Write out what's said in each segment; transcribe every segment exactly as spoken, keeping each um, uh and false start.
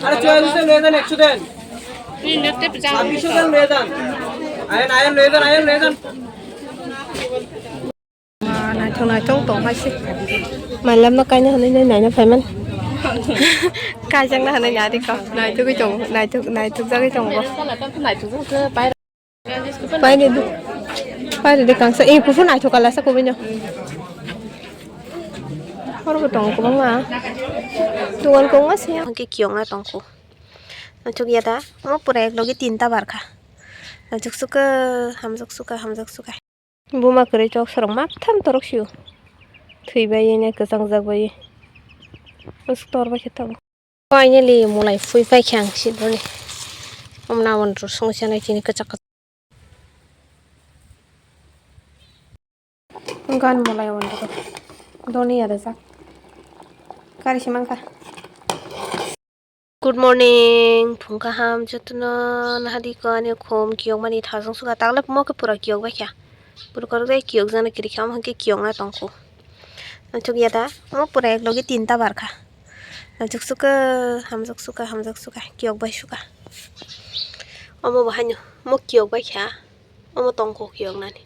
আরে চুয়াল্লিশে লয়ে যান, একশো দেন। ছাব্বিশে দেন, লয়ে যান। আয়ন, আয়ন, লয়ে যান, আয়ন, লয়ে যান। Naithok naithok tong hai se. Mailama kaina hwnwi nai naina phaiman. Kaijakna hwnwi nai rikha. Naithogwi tongo, naithok, naithokjagwi tongo. Paide di. Paide di kangsa. Eh, kuphur naithok kala sa kubui no. Hor bo tongo kwbangma. Dugan kongma se. Hwnkhe kiyokna tongkhu. Naithok ya da. Omo pura ek logi tinta barkha. Naithok suka, hamjak suka, hamjak suka. Buma kwrwi chok sorok maktham torok sio. Thwi bai ene kwchang jak bai. Bwswk tor bai khe tongo. Finally mulai phui pai khe ang siboni. Om na on ro song chanai chini kwchak kwchak. Gan mulai on ro. Doni ya da jak. Kari si mangkha. Good morning, phung kaham jotono nahadi ko ani khum kiyokmani thajong suka taklep mo khe pura kiyok bai kha. Pura korok dai kiyok jana kiri kha, omo hwnkhe kiyokna tongkhu. Naithok ya da, omo pura ek logi tinta barkha. Naithok suka, hamjak suka, hamjak suka, kiyok bai suka. Omo bo haino, mo kiyok bai kha, omo tongkhu kiyoknani.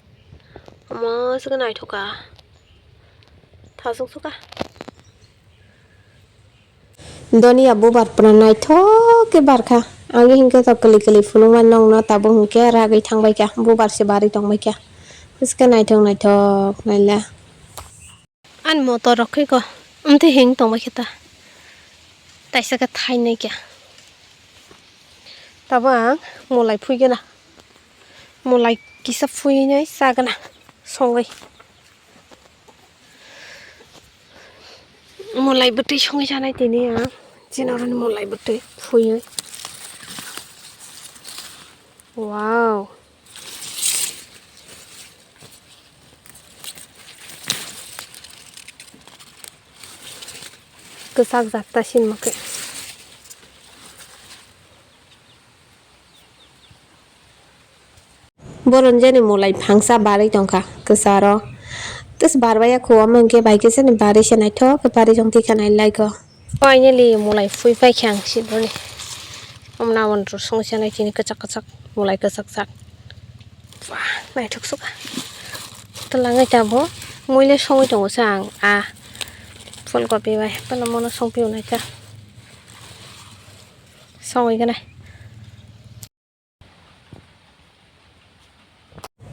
Omo suka naithoka, thajong suka. Doniya bubar pura naithok khe barkha. Ang hinkhe to kwlwi kwlwi phunukma nokno tabuk hinkhe ragwi thangbaikha, bubar se barwi tongbaikha. Bwskhe naithok naithok naila. Ani motor rok khe ko, amtwi heng tongbaikha ta. Taisa khe thainai khe. Tabuk ang mulai phuigena. Mulai kisa phuinai chagana songwi. Mulai bwtwi songwi chanai tini ang. Chinoroni mulai bwtwi phuiwi. Wow. Kwchak jak ta sinma khe. Boron jani mulai phangsa barwi tongkha kwcharo. Tes barbai ya kho, omo hwnkhe bai khe sani barwi se naithok khe barwi tong tikha nai lai kho. Finally mulai phui pai khe ang siboni. Omna on ro song se nai chini kwchak kwchak mulai kwchak jak. Wah, naithok suka. Twlangai ta bo muile songwi tongo sa ang a phulkopi bai. Tala mono songpio naikha. Songwi gwnai.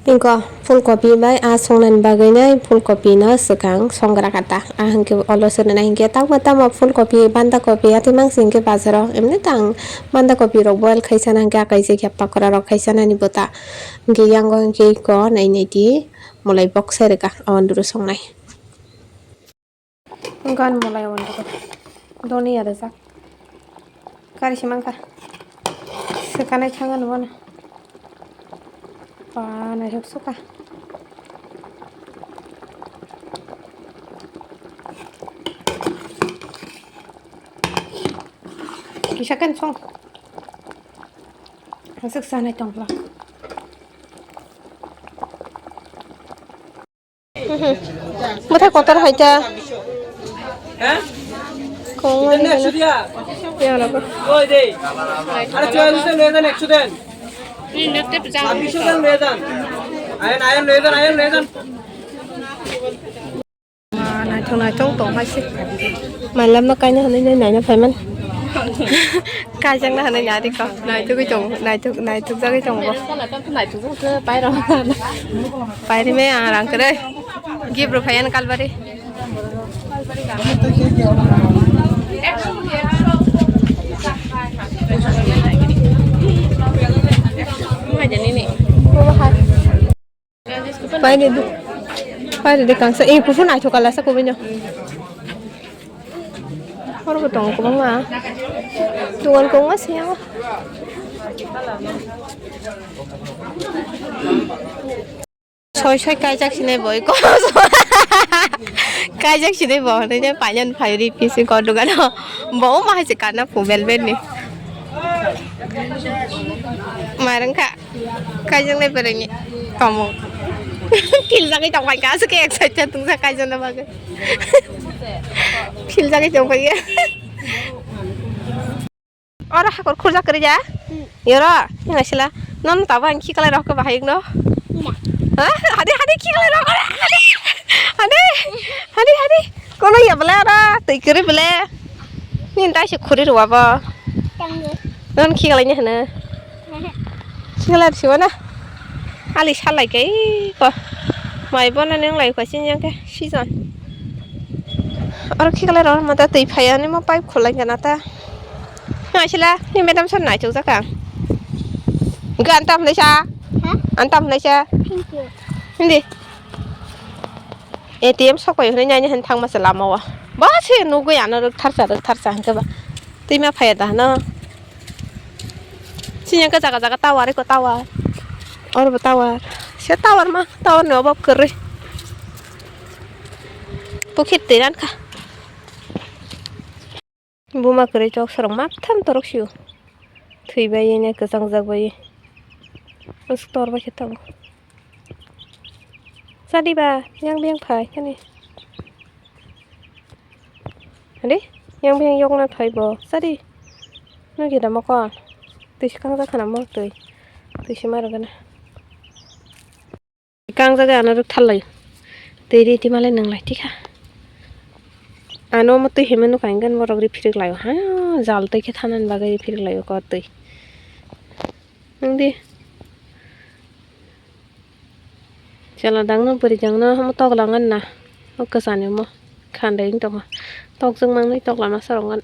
Inko phulkopi bai a songnani bagwinai phulkopi no swkang songra kata. A hinkhe olo swnana hinkhe tamo tamo phulkopi, bandakopi atwi mangsi hinkhe bazaro. Emni tang bandakopi rok boil khaisana hinkhe akaijak ya pakora rok khaisanani bwta. Hinkhe yango hinkhe iko nai nai di mulai boksa rwkha o anduru songnai. Gan mulai on doni ya rijak. Kari si mangkha. Swkanai thangano bono. Ba naithok suka. Kisa kan song. Hasik sanai tongla. Bwthai kotor hai ta. Kong ani gana. Yang lago. Naithok naithok tong hai se. Mailama kaina hwnwi nai naina phaiman. Kaijakna hwnwi nai rikha. Naithogwi tongo, naithok, naithokjagwi tongo bo. Pairime ang rang kwrwi. Gift rw phaiyan kalbari. Paide di. Paide di kangsa. Eh, kuphur naithok kala sa kubui no. Hor bo tongo kwbangma. Dugan kongma se yango. Soi soi kaijak sinai boi ko. Kaijak sinai bo hwnwi ne painan phai ri pisi ko dugano. Bo ma hai se kana pu bel bel ni. Marang kha. Kaijaknai bwrwini tomung. Philjagwi tongphai kha, aswk khe excited wngjak kaijakna bagwi. Philjagwi tongphai kha. Oro hakor khurjak kwrwi ya? Hmm. Yoro, hinga sila. Non tabo ang khiklai rok bahai no. Hinga. Ha? Hadi, hadi, khiklai rok. Hadi, hadi, hadi, hadi. Kono ya bele oro, twi kwrwi bele. Nin tai se khuri rwa bo. Tangwi. Non khiklai ni hana. Hehe. Khiklai siwa na. Ali salai kai ko. Mai bona neng lai ko sin yang ke season. Oro khiklai rok mata twi phai ani mo pipe khulai kana ta. Naisila, ni madam sir naichuk jakha. Ga antam naisa? Ha? Antam naisa? Thank you. Hindi. A T M sok pai hwnwi nani hwn thangma se lama o. Ba se nugwi ano rwk tharsa, rwk tharsa hwnkhe ba. Twima phaiya da hwno. Sini hwnkhe jaga jaga tower, eko tower. Oro bo tower. Se tower ma, tower ni obo kwrwi. Pukhit twi rankha. Buma kwrwi chok sorok ma tham torok sio. Thwi bai ne kwchang jak bai. Us tor bai khe tongo. Sadi ba yang biyang phai kani. Hadi yang biyang yok na thai bo. Sadi. Nung khe da mokol. Twi swkang jak khana mo twi. Twi se ma rwgana. Kangjak ano rwk tharlai. Twi ri twi malai nwnglai tikha. Ano omo twi himwi nukha hwnkhe borok ri phirik laio. Ha, jal twi khe thanani bagwi ri phirik laio kor twi. Nungdi. Chwla dangno bwrwi dangno omo tokla nganna. O kwchani omo khandai wng tongkha. Tokjak manwi tokla masa rok ngan.